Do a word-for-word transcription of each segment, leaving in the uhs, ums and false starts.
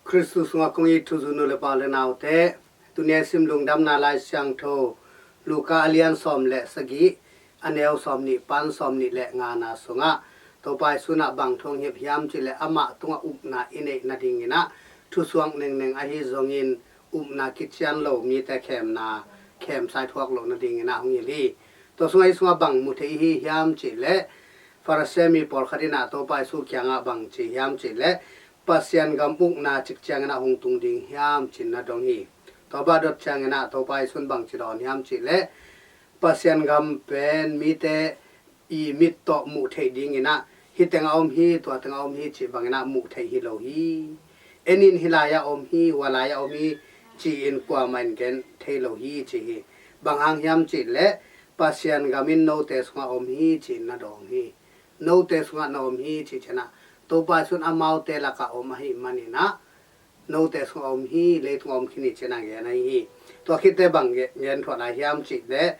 Khristu sungah kong it thuzui nu le pa le naute, tuni a sim Lungdamna Lai Siangtho Luka a lian sawm le sagih, a neu sawm nih pan sawm nih le ngana sungah Topa Jesu in ah bang thu hong hilh hiam cih leh amah tungah upna i neih nadingin ah thusuak nengneng ahi zongin upna kician lo mite khemna, khemsa i thuak loh nadingin ah hong hilh hi. Tua sungah, hih sungah bang mu thei i hi hiam cih leh Farasi mi pawlkhat in ah Topa Jesu kiangah bang ci hiam cih leh Pasian gam ukna cik ciangin ah hong tung ding hiam ci-in na dong hi. Tua bang a dot ciangin ah Topa Jesu in bang ci dawn hiam cih leh Pasian gam pen mite i mit tawh muh theih dingin ah hih tengah om hi, tua tengah om hi cih bangin ah muh theih hi lo hi. En in, hih lai-ah om hi, hua lai-ah om hi ci-in kuamah in gen thei lo hi ci hi. Bang hang hiam cih leh Pasian gam in note sungah om hi ci-in na dawng hi. Note sungah na om hi cih ciangin ah Topa Jesu in amaute lakah om ahih manin ah note sungah om hi, leitungah om khin hi ci-in ah gen ahi hi. Tua khit teh bang gen, gen thuah lai hiam cih leh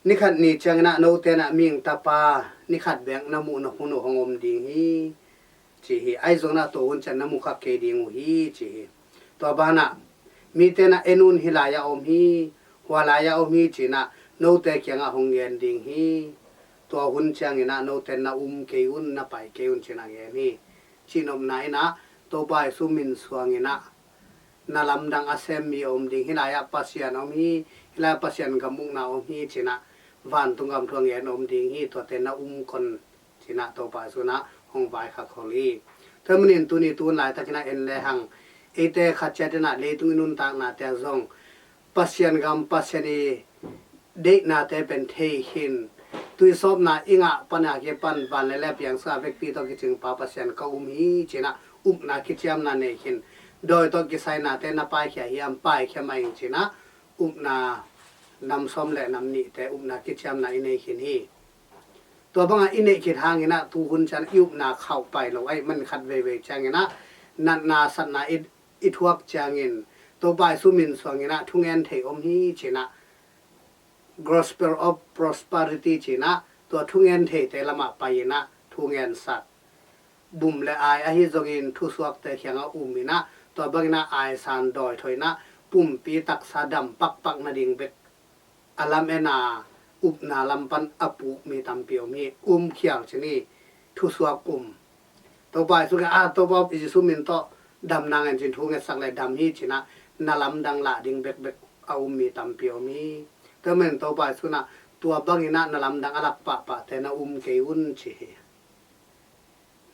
ni khat ni ciangin ah note in ah mihing Tapa ni khat bek na muh na hun uh hong om ding hi ci hi. Ahi zongin ah tua hun ciang na mu kha kei ding uh hi ci hi. Tua banah mite in ah en un, hih lai-ah om hi, hua lai-ah om hi ci-in ah note kiangah hong gen ding hi. Tua hun ciangin ah note in na um kei un, na pai kei un ci-in ah gen hi. Cihnopna in ah Topa Jesu min suangin ah na lamdang a sem mi a om ding, hih lai-ah Pasian a om hi, hih lai-ah Pasian gam ukna a om hi ci-in ah vantung gam thu a ngen a om ding hi, tuate na um kon ci-in ah Topa Jesu in ah hong vaikhak khol hi. Tua manin tuni tu hun laitakin ah en lehang eite khat ciat in ah leitung i nuntaknate ah zong Pasian gam, Pasian i deihnate pen thei khin, tuisawpna i ngah pan a kipan van le lei piang sungah vekpi tawh kicingpa Pasian ka um hi ci-in ah upna kiciamna nei khin, dawi tawh kisainate na paikhia hiam, paikhia mah ing ci-in ah upna nam sawm le nam nihte upna kiciamna i nei khin hi. Tua bangah i neih khit hangin ah tu hun ciang i upna khauh pai lo ahih man khat veivei ciangin ah natna satna i, i thuak ciangin Topa Jesu min suangin ah thungen thei om hi ci-in ah Gospel of Prosperity ci-in ah tua thungen theite lamah pai-in ah thungen sak, bum le ai ahi zongin thusuakte kiangah um in ah tua bangin ah aisan dawithoih in ah pumpi taksa dam pakpak nading bek a lam en a upna lam pan a puk mi tampi om hi. Um khial ci-in hi, thusuak um. Topa Jesu kiang, a, Topa Jesu min tawh damna ngen ci-in thu ngetsak le dam hi ci-in ah na lamdang lah ding bekbek a um mi tampi om hi. Tua manin Topa Jesu in ah tua bangin ah na lamdang a lak pahpahte na um kei un ci hi.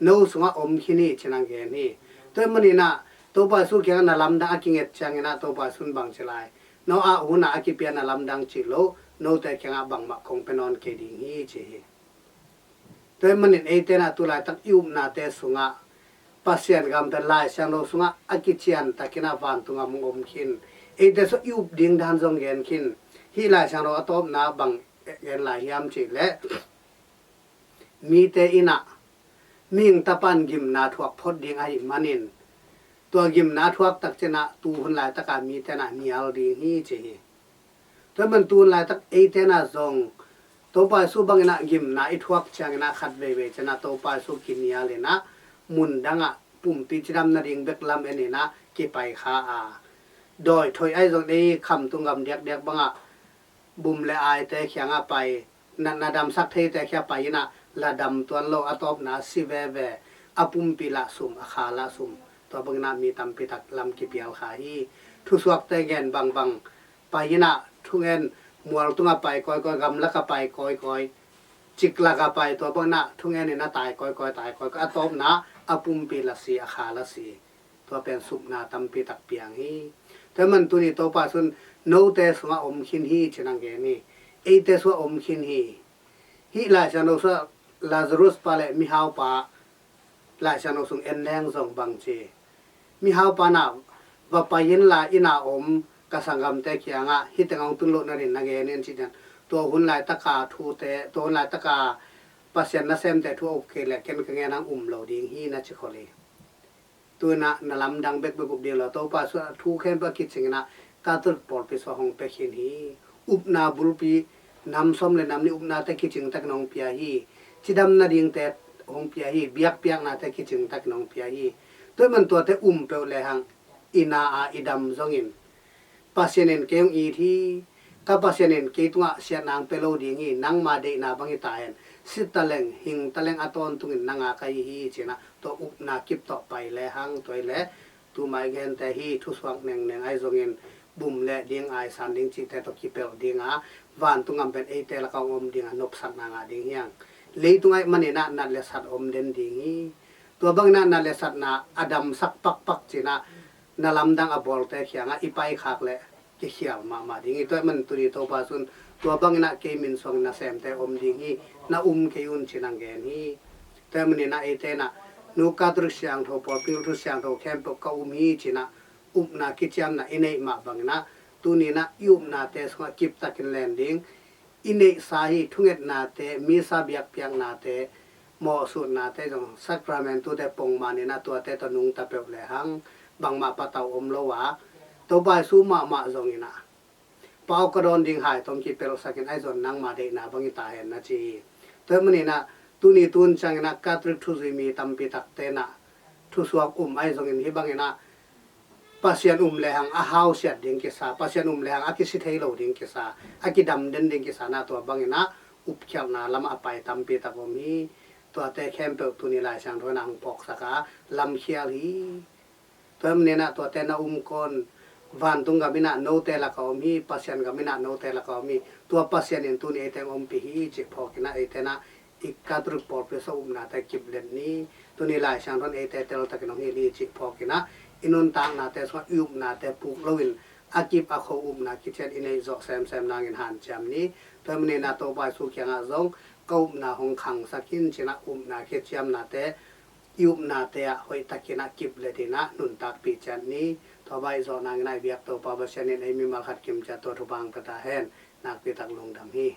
No sungah om khin hi ci-in ah gen hi. Tua manin ah Topa Jesu kiangah na lamdang a kinget ciangin ah Topa Jesu in bang ci lai? No a hun ah a kipia na lamdang cih lo, note kiangah bangmah kong pia nawn kei ding hi ci hi. Tua manin eite in ah tu laitak i upnate sungah Pasian gam pen Lai Siangtho sungah a kician takin ah vantung gam hong om khin. Eite sungah i up ding dan zong gen khin. Hih Lai Siangtho a tawpna bang gen lai hiam cih leh mite in ah mihing Tapa in gimna thuak phot ding ahih manin tua gimna thuak tak ciangin ah tu hun laitaka mite in ah nial ding hi ci hi. Tua man tu hun laitak eite in ah zong Topa Jesu bangin ah gimna i thuak ciangin ah khat veivei ciangin ah Topa Jesu kinial in ah mun dangah pumpi cidam nading bek lam en in ah kipai kha a, dawithoih ahi zong ei khamtung gam diakdiak bangah bum le aite kiangah pai, na, na damsak theite kiangah pai in ah la dam tuan lo, a tawpna si veve, a pumpi lah sum, a kha lah sum, tua bangin ah mi tampi tak lam kipial kha hi. Thusuakte gen bangbang pai in ah thungen, mual tungah pai kawikawi, gamlakah pai kawikawi, ciklakah pai, tua bangin ah thungen in ah tai kawikawi, tai kawikawi, a tawpna a pumpi lah si, a kha lah si. Tua pen supna tampi tak piang hi. Tua man tuni Topa Jesu in note sungah om khin hi ci-in ah gen hi. Eite sungah om khin hi. Hih Lai Siangtho sungah Lazarus pa le mihaupa Lai Siangtho sung en leng zong bang ci? Mihaupa in ah va pai inla, inn a om ka sanggamte kiangah hih teng hong tun loh nading na gen in ci-in ah tua hun laitaka thute, tua hun laitaka Pasian nasemte thu a up kei leh ken ka ngen hong um lo ding hi na ci khol hi. Tu-in ah na lamdang bekbek up ding lo, Topa Jesu in ah thu khempeuh a kicing in ah Catholic pawlpi sungah hong pia khin hi. Upna bulpi nam sawm le nam nih upnate kicing takin hong pia hi. Cidam nadingte hong pia hi. Biakpiaknate kicing takin hong pia hi. Tua ahih man tuate um peuh lehang i na a i dam zongin, Pasian in kei hong it hi, ka Pasian in kei tungah siatna hong pia lo ding hi, nangma deihna bang hi ta hen, si taleng hing taleng a tawntungin nang a ka hi hi, ci-in ah tua upna kip tawh pai lehang, tua hi leh tuma i gente hi thusuak nengneng ahi zongin bum leh ding, aisan ding cihte tawh kipelh ding a, vantung gam pen eite lakah hong om ding a nopsakna ngah ding hi hang. Leitung ahih manin ah nat le sat om den ding hi. Tua bangin ah nat le satna a damsak pakpak ci-in ah na lamdang a bawlte kiangah i paikhak leh kikhial mahmah ding hi. Tua ahih manin tuni Topa Jesu in tua bangin ah kei min suangin nasemte om ding hi, na um kei un, ci-in ah gen hi. Tua ahih manin ah eite in ah nu Catholic siangtho, pawlpi thu siangtho khempeuh ka um hi, ci-in ah upna kiciamna i neih mah bangin ah tuni-in ah i upnate sungah kiptakin len ding, i neihsa hi thungetnate, misa biakpiaknate, mawhsutnate zong, sakramentute pongman in ah tuate tawh nungta peuh lehang bangmah patau om lo a, Topa Jesu mahmah zongin ah pau ka dawn ding hai tawh kipelhsakin ahi zong nangma deihna bang hi ta hen na ci hi. Tua ahih manin ah tuni tun ciangin ah Catholic thuzui mi tampi takte in ah thusuak um ahi zongin hih bangin ah Pasian um lehang a hausiat ding kisa, Pasian um lehang a kisi thei lo ding kisa, a kidam den ding kisa in ah tua bangin ah upkhialhna lamah a pai tampi tak om hi. Tuate khempeuh tuni Lai Siangtho in ah hong phawksak a lamkhial hi. Tua ahih manin ah tuate na um kei un, vantung gam in ah note lakah om hi, Pasian gam in ah note lakah om hi. Tua Pasian in tuni eite hong ompih hi cih phawkin ah eite in ah i Catholic pawlpi sung upnate kip let ni. Tuni Lai Siangtho in eite teltakin hong hilh hi cih phawkin ah i nuntaknate sungah i upnate puk loin a kip a kho upna kician i neih zawh semsem nangin hanciam ni. Tua ahih manin ah Topa Jesu kiangah zong ka upna hong khangsak in, ci-in ah upna kiciamnate i upnate ah hoihtakin ah kip let in ah nuntakpih ciat ni. Tua bang i zawh nangin ah i biak Topa Pasian in ei mimal khat kim ciat tua thupha hong pia ta hen. Nakpi tak lungdam hi.